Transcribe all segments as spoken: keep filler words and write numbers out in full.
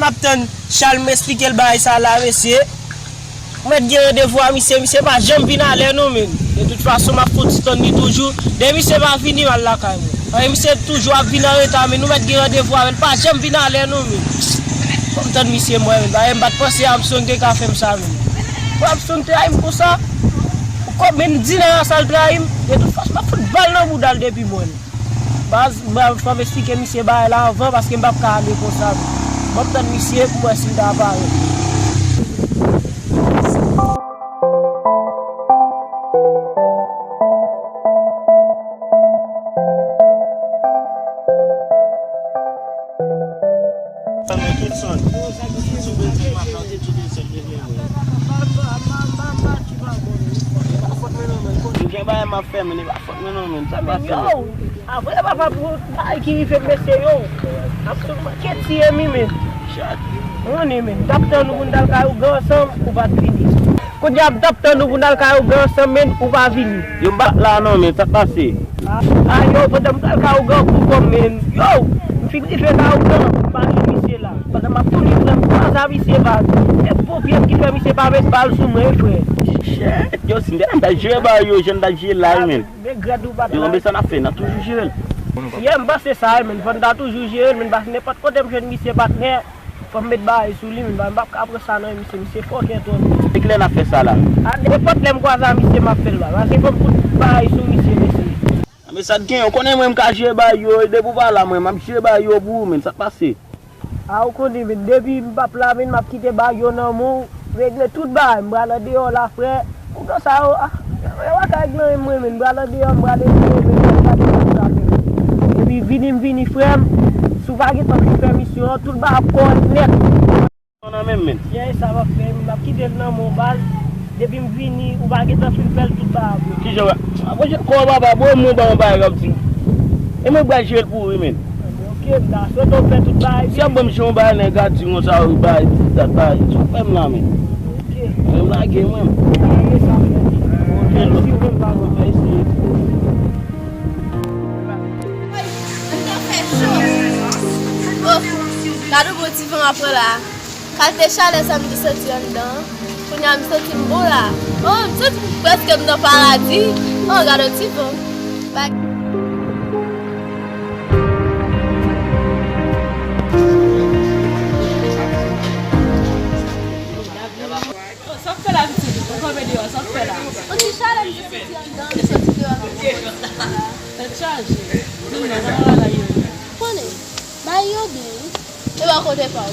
Ap tann Charles m esplike l bagay sa la, mesye. Mwen mèt gen randevou a misye, misye pa janm vin alè non, menn. De tout fason, m ap fouti tann li toujou. Depi misye pa vini, m al lakay mwen. Anyen, misye toujou ap vin anreta, menn. Nou mèt gen randevou avè l, pa janm vin alè non, menn. Fò m tann misye mwen, menn. Bagay m pa t panse Armstrong te ka fè m sa, menn. Fò Armstrong trayi m konsa. Ou konprann, di nan sa l trayi m. De tout fason, m ap fout bal nan bouda l depi mwen. Baz, baz, fò m esplike misye bagay la anvan, paske m p ap ka ale konsa. Ban m tann misye pou m wè si l ta parèt. M gen bagay m ap fè, men e pa fòt mwen non, men sa pa fè. Yo, apre papa pou bagay ki rive m, mesye, yo. Absoluman, ke tiye mi, men. Chat. Mwen, men, m t ap tann ou pou n t al kay Ougan ansanm, ou pa t vini. Kounye a, m t ap tann ou pou n al kay Ougan ansanm, men ou pa vini. Yo, m pa t la non, men sa k pase? A, a, yo, pandan m t al kay Ougan pou kòm, men, yo, m fin rive kay Ougan, m pa jwenn misye la. Pandan m ap tounen, frè m, kwaze a misye baz. E ponpye m ki fè misye pa met bal sou mwen, frè. Shit, yo, si m te la, m ta jere ba yo, jan m ta jere la, men. Men grèd ou pa t la. Yo, men sa n ap fè, n ap toujou jere l. Yeah, m panse sa, men fò n ta toujou jere l, men pa nenpòt kote m jwenn misye patnè, fò m met bagay sou li, men m p ap ka pran sa nan men misye, misye fòkè twòp. E kilè n ap fè sa la? A, nenpòt lè m kwaze a misye, m ap fè l la. Paske fò m fout bagay sou misye, mesye. A, men sa t gen, ou konnen mwen m ka jere bagay yo, depi w pa la, mwen m ap jere bagay yo pou ou, men sa k pase? A, ou konnen, men depi m p ap la, men m ap kite bagay yo nan men w, regle tout bagay, m pral andeyò la, frè. Ou konn sa, yo, a, yo pa ka regle anyen mwen, men m pral andeyò, m pral eseye, men m pral gade sa sa fè. Epi vini m vini, frè m, si w pa gentan fin fè misyon an, tout bagay ap kòrèk nèt. Nan men m, men. Yeah, sa m ap fè, m ap kite l nan men w baz. Depi m vini, ou pa gentan fin fè l tout bagay ap bon. Kijan w a, a, bon, jan kò w papa, bon, mwen ba yon bagay k ap di. E mwen pral jere l pou ou, wi, men. Ok, m ta swete w fè tout bagay byen. Si y ap ban m jan yon bagay nèg a di konsa, wi, bagay, ti dat bagay, sa w fè m la, men. Ok. Fè m lage mwen. Lage sa, frè. Ok, lòt. Mèsi, mwen pa bon. Mèsi. Ay, ann nan fè cho. Oh, gade yon bon ti van m ap pran la. Kalite chalè sa m te santi anndan an. Kounye a m santi m bon la. Oh, m santi m prèske m nan paradi. Oh, gade yon ti van. Bak. Oh, sa w fè la, pitit? Ou kanpe deyò, sa w fè la? Yon ti chalè m te santi anndan, m te santi deyò a. Tèt chaje. Vin non, kòman bagay yo ye? Konnen. Bagay yo byen, wi. E bò kote pa w?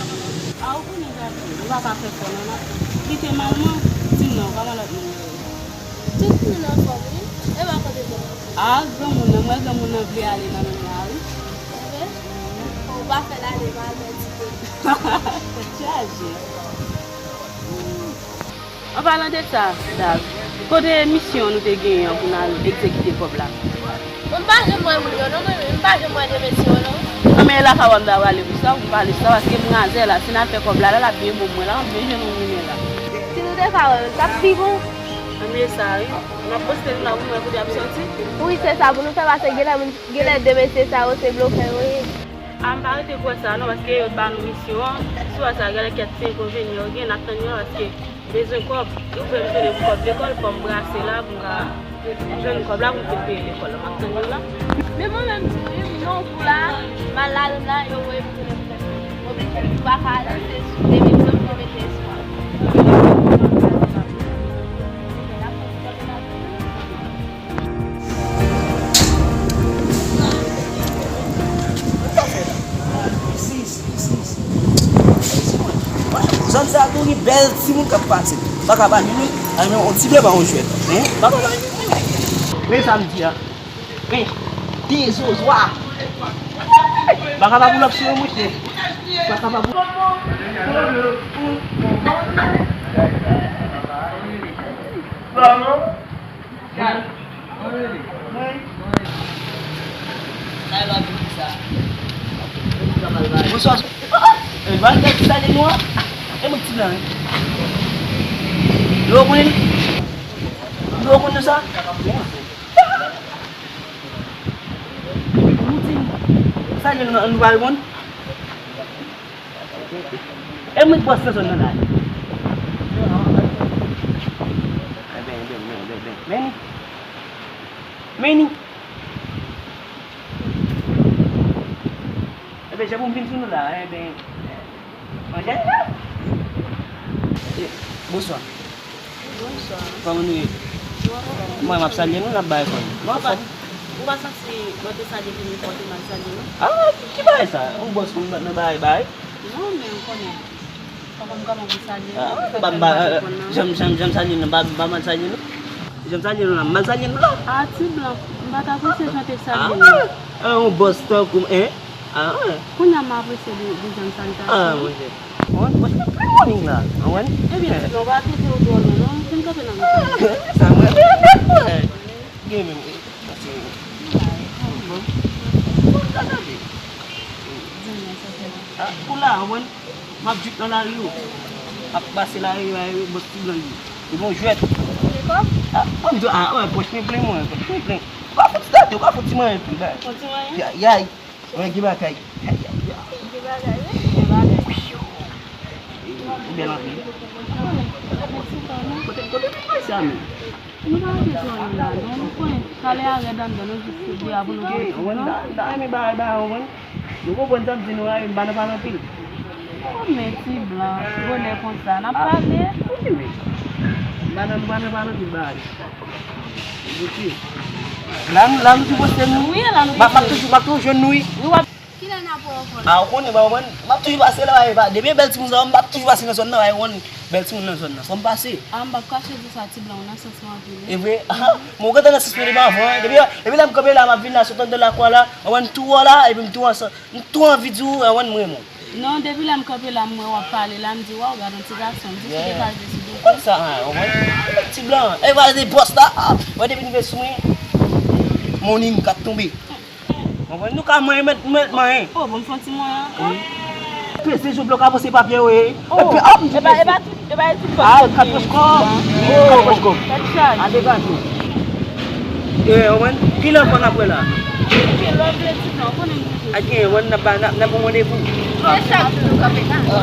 A, ou konnen, Gaby, ou pa ka fè fò non, non. Kite manman, di m non, kòman lòt moun yo ye? Tout moun anfòm, wi. E bò kote pa w? A, granmoun nan, m wè granmoun nan vle ale nan men la, wi. Ou pa fè l ale, m al mèt. Tèt chaje. An palan de sa, Dav, kote misyon nou te genyen an pou n al egzekite kòb la? Bon, m pa janm wè moun yo non, mwen menm, m pa janm wè de mesye yo non. An, men e lakay w a m ta prale pou sa, pou m pale sa, paske m razè la, si n al fè kòb la, la, l ap byen bon pou mwen la, m ap byen jwenn yon goumè la. Si nou te ka wè yo, l t ap pi bon. An, men sa, wi. M ap poste l la pou m wè kote y ap sòti. Wi, se sa pou nou fè, paske genlè moun, genlè de mesye sa yo se blofè yo ye. A, m pa rete kwè sa non, paske yo t ba nou misyon an. Si w wè sa, genlè kèk ti enkonvenyan yo gen, n ap tann yo, paske bezwen kòb. Ou vle m tounen pou kòb lekòl, fò m brase la, pou m ka jwenn kòb la, pou m fin peye lekòl la. M ap tann yo la. Men mwen menm tou, wi, m nan yon kou la, m al ladann la, yo voye m tounen pou kòb. Oblije, m pa ka ale, se sou de mil franc m te mete espwa. Zòn sa a tou gen bèl timoun k ap pase. Pa ka pa jwenn, wi. Al men yon ti beba yon jwèt. Hein? Pa ka pa jwenn. Men sa m di a. Men, de zozwa. Pa ka pa boulòk sou yon mouche. Pa ka pa boulòk. Bonswa. E, ba, nèg ki salye nou an. E, mwen ti blan, wi. Yo konnen. Yo konnen sa. Nou di, salye nou, nou pa reponn. E mwen k bòs nan zòn nan la. Eben, eben, eben, eben, eben. Meni. Meni. Eben, jan pou m vin sou nou la, eben, manje la. E, bonswa. Bonswa. Kòman nou ye? Mwen, m ap salye nou, n ap bay fò nou. Mwen anfòm. Ou pa santi lè w te salye vini fò w te mal salye nou? Ah, ki bagay sa? Yon bòs pou m nan bay bay? Non, men ou konnen. Fò m kòman pou salye nou. Ah, ba m ba, jan m, jan m, jan m salye nou, ba, ba mal salye nou. Jan m salye nou la, m mal salye nou la. Ah, ti blan, m pa t apresye jan w te salye nou. Ah, yon bòs tankou m, en? Ah, wi. Kounye a m apresye de, dezyenm salitasyon. Ah, monchè. Mwen, mwen, mwen, mwen, la. Mwen. Ebyen, ti blan, w pa twouve w twò lwen, non? Vin kanpe nan mitan. Sa mwen, mwen, mwen, mwen. Gen menm, wi. Pase, wi. Bon. Bon, sa gade. Di mwen, sa fè la. Ah, pou la, mwen, m ap jip nan lari, yo. M ap pase lari, lari, bòs ti blan, yo. E bon, jwèt. Ou vle kòb? Ah, mwen, m di, ah, wè, pòch mwen plen, mwen, pòch mwen plen. Ou ka fouti date, ou ka fouti manyen tou, bèl. Fouti manyen? Yay, yay. Mwen gen bagay. Gen bagay, wi. Gen bagay. Ou bèl anpil. Kote, kote nou pase a menm? Nou pa rete twò lwen la, non, nou konnen. Talè a rèd anndan, nou jis sou de a pou nou gen ti tan. Mwen, m ta, m ta renmen bagay, bagay, ou konprann? Nou konprann sa m di nou a, m pa nan pale anpil. Oh, men ti blan, bonè konsa, n ap pale. Wi, men. M pa nan, m pa nan pale anpil bagay. Gouti. La nou, la nou tou poste nou. Wi, la nou poste. M ap, m ap toujou, m ap toujou jwenn nou, wi. Wi, w ap. Kilè n ap wè w ankò? A, ou konnen, ba, ou konprann? M ap toujou pase la, ba, depi bèl timoun sa yo, m ap toujou pase nan zòn nan, ba, ou konn, bèl timoun nan zòn nan. Sa m pase. A, m p ap kache di sa, ti blan, ou nan sans mwen anpil, wi. E vre? Men ou gentan nan sans mwen depi anvan, wi. Depi, depi lè m kanpe la, m ap vin la, sot anndan lakwa la, ou konprann, m tou wè w la, epi m tou ansanm. M tou anvi di w, ou konprann, m renmen w. Non, depi lè m kanpe la, m wè w ap pale la, m di, waw, gad yon ti gason, m di, sou degaje, sou degaje. Konn sa, hein, ou konprann? Ti blan, e, wè, de bòs la, ah, wè, depi rive sou mwen, monin k ap tonbe. Ou konprann? Nou ka manyen, mèt, mèt manyen. Oh, bon, m fè yon ti manyen ankò. Wi. Peze zo blan ka pase papye, wi. Oh, epi, ah, m di, e pa, e pa tout, e pa tout. Ah, kat pòch kòb. Kat pòch kòb. Kat chaj. A degaje. E, ou konprann? Kilè ankò n ap wè la? Kilè w vle di non, konnen m toujou. A gen, ou konprann, n ap ba, n ap, n ap yon randevou. E chak jou nou kanpe la. Ou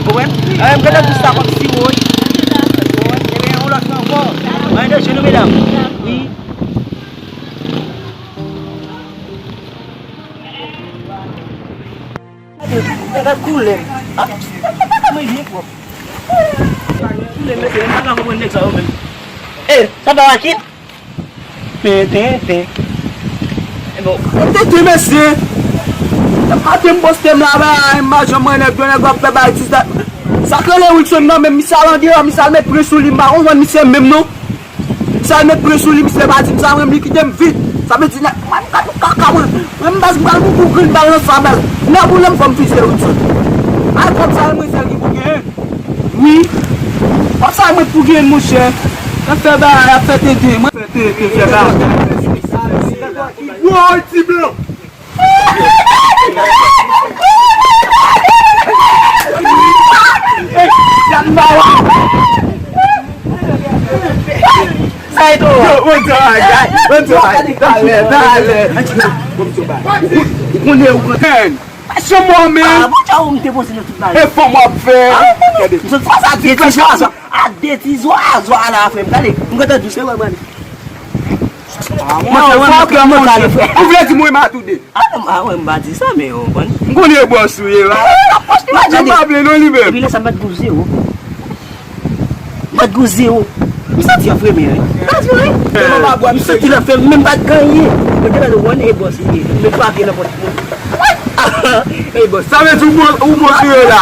konprann? A, m gentan di sa kòmsi, woy. Ou konprann? Ebyen, yon lòt fwa ankò. Mwen de jenou, medam. Wi. Gade, gade koulè. Ah, mwen byen pwòp. Koulè, mesye, m pa ka konprann nèg sa yo menm. Eh, sa pa Rakit? Ten, ten, ten. E bon. Ten, ten, mesye. Maten m poste m la, bay, m pa janm wè nèg yo, nèg yo ap fè bay ti sa. Sa k rele Wilson nan, men misye al andeyò, misye al met pre sou li, m pa konprann misye menm non. Misye al met pre sou li, misye pa di m sa, mwen, li kite m vit. Sa vle di, nèg, mwen, m pral fè kaka, mwen. Mwen, m baz, m pral bout pou grenn bal nan sa, baz. Nèg ou lè m fò m fize ou di. Ay, kòb sa, mwen, sèl ki pou genyen. Wi. Kòb sa, mwen, pou genyen, monchè. Nan fè bagay, ap fè tenten, mwen. Fè tenten, fè bagay. Woy, ti blan. Sa e tou. Yo, bon travay, guys. Bon travay. Talè, talè. Ou konnen ou pran. Pasyonn mwen, men. Ah, bon, tchao, m te poze nan tout la. E fò m ap fè. Ah, gade. M sot fas a de ti zwa, a de ti zwa, zwa la, frè m. Gade, m kontan dous, e wè, man. Ah, mwen, mwen, mwen, mwen, mwen, mwen, ou vle di mwen matoude? Ah, non, ah, wè, m pa di sa, men ou konprann. M konnen bòs ou ye, la. Paske m pa vle non, li menm. Epi lè sa, m pa t gouze, o. M pa t gouze, o. M santi an fremen, wi. M pa di, wi. M santi l an fremen, men m pa t gen anyen. Mwen te la, ou konn, e bòs, li ye. M met papye nan pòch mwen. E bòs. Sa vle di ou bon, ou bon sou yo la.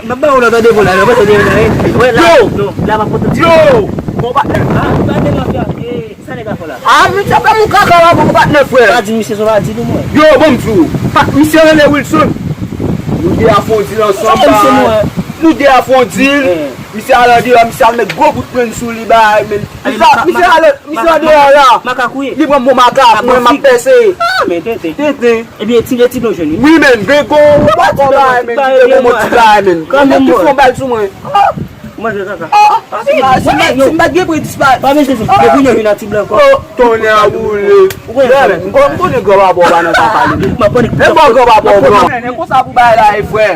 M ap ba ou lòt randevou la, non, pa tande la, wi. Wè, la, non, la, pa pote. Yo! Bon, pa. Ah, ou pa de mafya. Eh. Sa nèg la fè la? Ah, misye ap fè moun kaka la, bon, patnè, frè. Pa di misye sa, pa di nou, mwen. Yo, bon, m di w. Pa, misye rele Wilson. Nou de a fè yon dil ansanm, bay. Nou de a fè yon dil. Misye al andeyò, misye al met gwo bout prenn sou li, bay, men. Misye al, misye andeyò la. Makak ou ye? Li pran m pou makak, mwen, m ap pèse. Ah, men tenten. Tenten. Ebyen, ti, ti blan jwenn, wi. Wi, men, gen gwo, gwo bagay, men, ki te bon, bon ti bagay, men. Nèg ki fè yon bal sou mwen. Manje kaka. Oh, si m pa, si m pa, si m pa t gen pou disparèt. Pa bezwen se. Depi nou vin a ti blan ankò. Tonnè a boule. Ou konnen. M konnen granpapa w pa nan sa pale. M ap konnen. E bon granpapa w gran. E konsa pou bagay la e frè.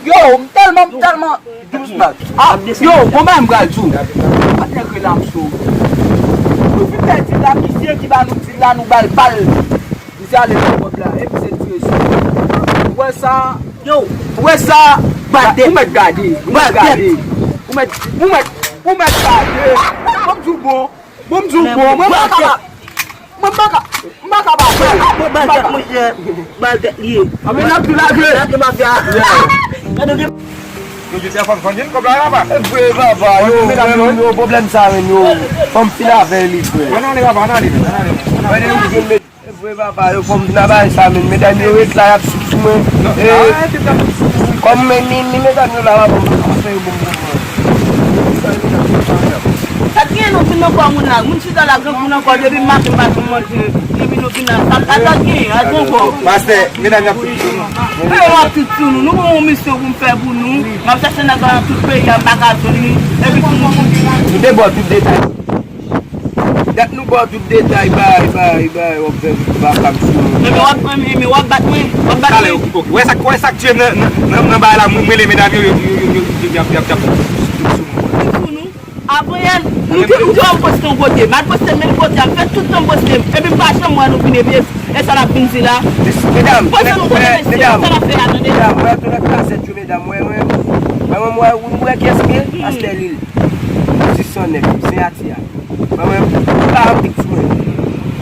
Yo, m tèlman, m tèlman dous bag. Ah, yo, bon bagay m pral di w. Patnè Grelams yo. Nou fin pèdi la, misye ki ba nou dil la, nou ba l bal. Misye ale nan kòb la, epi se tire sou. Ou wè sa? Yo, ou wè sa? Ou mèt gade, ou mèt gade. Ou mèt, ou mèt, ou mèt gade. Bon, m di w bon. Bon, m di w bon. Mwen pa ka, mwen pa ka, mwen pa ka pa fè. Mwen pa ka. Bal tèt li ye. Anben n ap tou lage. Lage mafya. Yo di te fòk fann vin kòb la la pa. E vre papa, yo, yo, pwoblèm sa menm yo. Fanm fin avè li, frè. Ann ale papa, ann ale, ann ale. E vre papa, yo fò m vin a bagay sa menm. Medam yo ret la, y ap sou sou mwen. E, kòm men ni, ni medam yo la, papa, m pa fè yo bon bon. Sa t genyen nou vin nan kò moun la. Moun chita la, grangou nan kò, depi maten m pa janm manje. Depi nou vin la, sa, sa t genyen, a gon kò. Pastè, medam y ap tout sou nou. E yo ap tout sou nou. Nou gon yon misyon pou m fè pou nou. M ap chache nèg la nan tout peyi a, m pa ka jwenn li. Epi pou nou. Nou te ba w tout detay. Dat nou ba w tout detay, bay, bay, bay, w ap fè vakab sou nou. Men w ap, men, men w ap bat mwen, w ap bat mwen. Talè, ok, ok. Wè sa, wè sa k tire nan, nan, nan, nan bay la, mwen, mwen, le medam yo, yo, y ap, y ap, y ap sou nou. Avan yè, nou te, nou te wè m poste yon kote, m al poste menm kote a, m fè tout tan m poste, epi m pa janm wè nou vin, epi e sa n ap vin di la. Medam, poste nou kote, mesye, sa n ap fè a, tande. Medam, wè, tou nèg kasèt yo, medam, wè, wè, wè, wè, wè, wè, kiyès m ye? Pastè Lil. Sis san nèf, siyati a. Mwen menm, m pa annik sou mwen.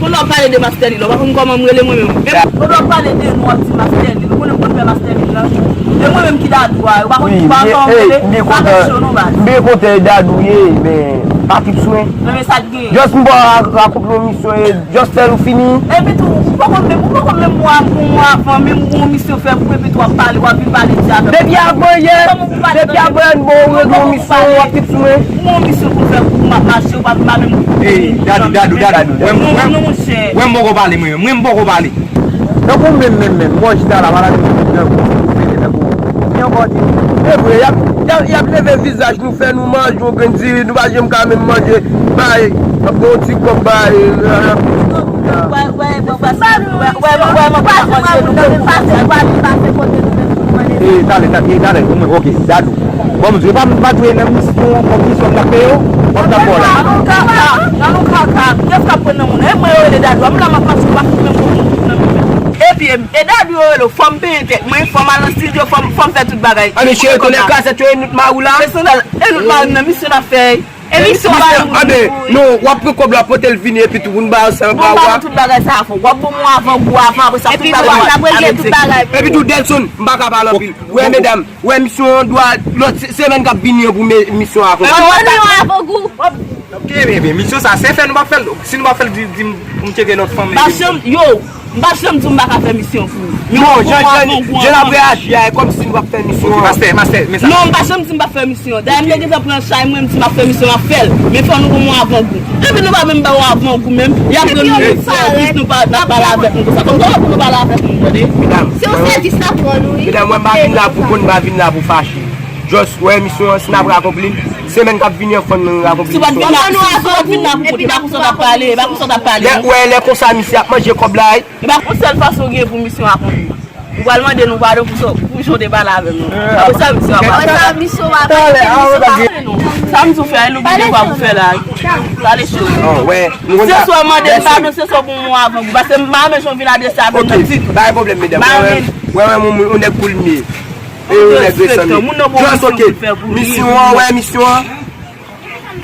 Kounye a w ap pale de Master Lil, ou pa konn kòman m rele mwen menm. Kounye a w ap pale de nou, w ap di Master Lil. Ou konnen m konn fè Master Lil la. E mwen menm ki Dadou a, ou pa konn, ou pa konn rele. M byen kontan, m byen kontan e Dadou ye, men pa kip swen. Men sa k genyen. Just m ba w akonpli yon misyon e just fè nou fini. Epi tou, ou poko menm, ou poko menm mwa, yon mwa avan, menm ou gon misyon fè pou, epi tou w ap pale, w ap vin pale di avè m. Depi avan yè, depi avan yè, m ba w yon misyon, w ap kip sou mwen. Ou gon misyon pou fè pou m ap mache, ou pa, pa menm. Ey, Dadou, Dadou, Dadou. Wè m, wè m, wè m poko pale, mwen menm, mwen m poko pale. Tankou menm, menm, menm, mwen chita la, pa la menm, menm, menm, menm, menm, menm, menm, menm, menm, menm, menm, menm, menm, menm, menm, y ap, y ap, y ap leve vizaj nou, fè nou manje yon grenn diri, nou pa janm ka menm manje, bay, y ap gen yon ti kòb, bay, y ap, e, talè, talè, e, talè, ok, Dadou. Bon, m di, pa, pa touye nan misyon, kòm misyon m ap peye w, kòm nan bò la. Nan nou kaka, nan nou kaka, kiyès k ap pran nan moun? E mwen yo rele Dadou, m la m ap mache, m pa fout menm pran moun nan men. Epi, e Dadou yo rele w, fò m penyen tèt mwen, fò m al nan estidyo, fò m, fò m fè tout bagay. Ann cheri, konnen kazèt yo e nout mari w la. E sandal, e nout mari m nan misyon n ap fè. E misyon pa nou. Anben, non, w ap pran kòb la, pote l vini, epi tou, pou n ba yo sa yo ba w a. Bon, m ba nou tout bagay sa a fò. W ap ban mwen avangou avan, apre sa, tout bagay w ap regle tout bagay pou ou. Epi tou, Delson, m pa ka pale anpil. Wè, medam, wè, misyon an dwa, lòt se-, semèn k ap vini an pou me-, misyon an akonpli. Ban nou yon avangou. Ok, men, men, misyon sa, se fè nou p ap fè l. Si nou p ap fè l, di, di m pou m tcheke lòt fanmi. M pa janm, yo, m pa janm di w m pa ka fè misyon pou ou. Bon, jan, jan, jan n ap reyaji a, e kòmsi nou p ap fè misyon an. Ok, pastè, pastè, men sa. Non, m pa janm di m p ap fè misyon an. Dayè, m te gentan pran chay mwen, m di m ap fè misyon, m ap fè l. Men fò nou ban mwen avangou. Epi nou pa menm ba w avangou menm. Y ap rann nou sèvis, nou pa, n ap pale avèk nou konsa. Kòm kòman pou nou pale avèk nou, tande? Medam, se yon sèvis n ap rann ou, wi. Medam, wè m pa vin la pou konn, m pa vin la pou fache. Just, wè, misyon an, si n ap rakonpli l, semèn k ap vini an, fò n rakonpli misyon an. Si w pa t vin la, si w pa t vin la pou konn, e pa konsa w t ap pale, e pa konsa w t ap pale, non. Wè, lè konsa, misye ap manje kòb la, wi. E pa yon sèl fason gen pou misyon akonpli. Ou pral mande nou padon pou sa, pou jan w te pale avè nou. Apre sa, misyon ap pale. Apre sa, misyon ap pale. Talè, a, misyon ap pale, non. Sa m di w fè, e nou gen devwa pou fè la. Pale cheri. Se swa w mande m padon, se swa w pou mwen avangou. Paske m pa renmen jan w vin adrese avè m nan tit. Ok, pa gen pwoblèm, medam. Wè, wè, yon nèg koul m ye. E yon nèg resan m ye. Just ok. Misyon an, wè, misyon an.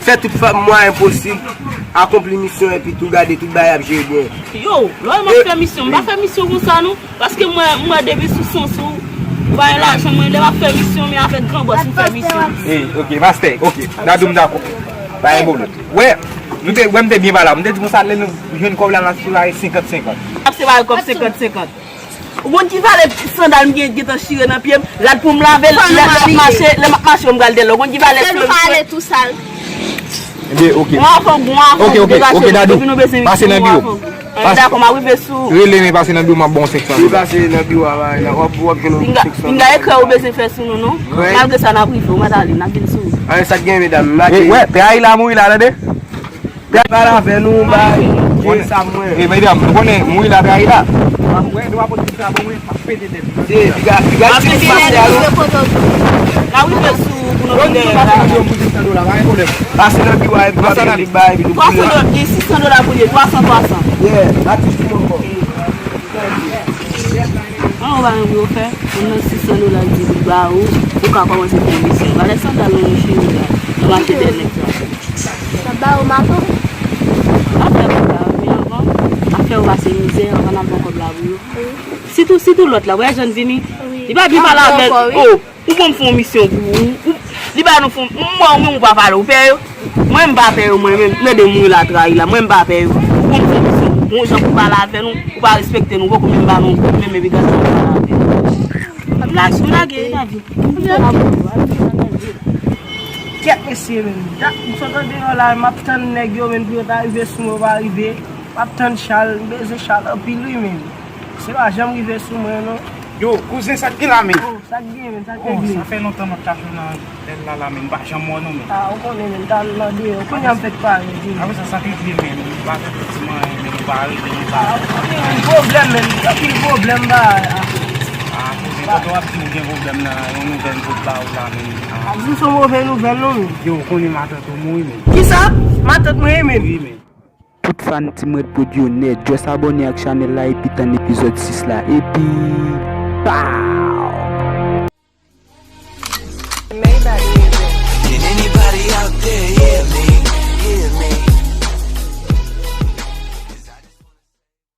Fè tout fa-, mwayen posib, akonpli misyon epi tou gade tout bagay ap jere byen. Yo, lè m ap fè misyon, m pa fè misyon konsa non. Paske mwen, mwen depi sou sans ou, ou pa gen lajan, mwen lè m ap fè misyon, men avèk gran bòs m fè misyon. Ey, ok, pastè, ok. Dadou m dakò. Pa gen pwoblèm. Wè, nou te, wè m te byen pale avè w. M te di konsa lè nou jwenn kòb la, n ap separe senkant senkant. N ap separe kòb senkant senkant. Ou konn ki valè sandal m gen, gentan chire nan pye m? Rad pou m lave l, lè m ap mache, lè m ap mache, m pral dèyè l. Ou konn ki valè sandal m? Fè nou pale tou sal. Ebyen, ok. Mwen avangou, mwen avangou, degaje nou. Depi nou bezwen misyon, mwen avangou. Dakò, m a rive sou. Rele men pase nan biwo m ap ba w senk san dola. Pase nan biwo a, w ap, w ap jwenn senk san dola. Pinga, pinga ekrè ou bezwen fè sou nou, non? Malgre sa, n ap rive, ou mèt ale, n ap vin sou ou. Sa k gen, medam? M lage. Wè, trayi la mouri la, tande? Pral avè nou, bay. Gen sa mwen. E medam, nou konnen mouri la trayi la. Wè, nou pa pote sa bon, mwen pa pete tèt. Se piga, piga. N ap rive sou pou nou vin dèyè la. Pase nan biwo a, epi w ap gen li bay, epi nou. Twa san dola, gen sis san dola pou li ye, twa san, twa san. Yeah, atis pou mwen ankò. An, ou pa gen pou yo fè, ou nan sis san dola di li ba ou, ou ka kòmanse fè yon misyon. Valè sandal ou nan cheri la, nan mache dèyè nèg sa. Sa ba ou maton? Afè ou ba, men anvan, afè ou pase mizè, anvan n ap pran kòb la pou yo. Sitou, sitou lòt la, wè jan l vini. Li pa byen pale avè l. Oh, ou konn fè yon misyon pou ou. Li ba nou fon, m wè ou menm ou pa pale, ou pè yo. Mwen m pa pè yo, mwen menm, tande mouri la trayi la, mwen m pa pè yo. Ou konn fè yon misyon, yon jan pou pale avè nou, ou pa respekte nou, ou poko menm ba nou, menm epi gade jan ou pale avè nou. M lage, m lage, David. Kèt mesye, menm. M sot andeyò la, m ap tann nèg yo, menm pou yo ta rive sou mwen, yo pa rive. M ap tann Chal, m bezwen Chal anpil, wi, menm. Se pa janm rive sou mwen, non. Yo, kouzen, sa k gen la, menm? Oh, sa k gen, menm, sa k regle? Oh, sa fè lontan m ap chache w nan lè la, la, menm, m pa janm wè w, non, menm. Ah, ou konnen, menm, m t al nan deyò. Kounye a m fèk pare, wi. Apre sa, sa k regle, menm? M pa fè ti manyen, menm, ou pa rele, ou pa. Ah, ou konnen, menm, pwoblèm, menm, anpil pwoblèm, ba. Ah, kouzen, kote w ap di ou gen pwoblèm nan, yon nouvèl m pot ba ou la, menm? Ah. Ap di m se yon move nouvèl, non, menm. Yo, ou konnen matant ou mouri, menm. Kisa? Matant mwen, menm? Wi, menm. Tout fan Team Red Prod yo nèt, just abòne ak chanèl la epi tann epizòd sis la. Epi, pa!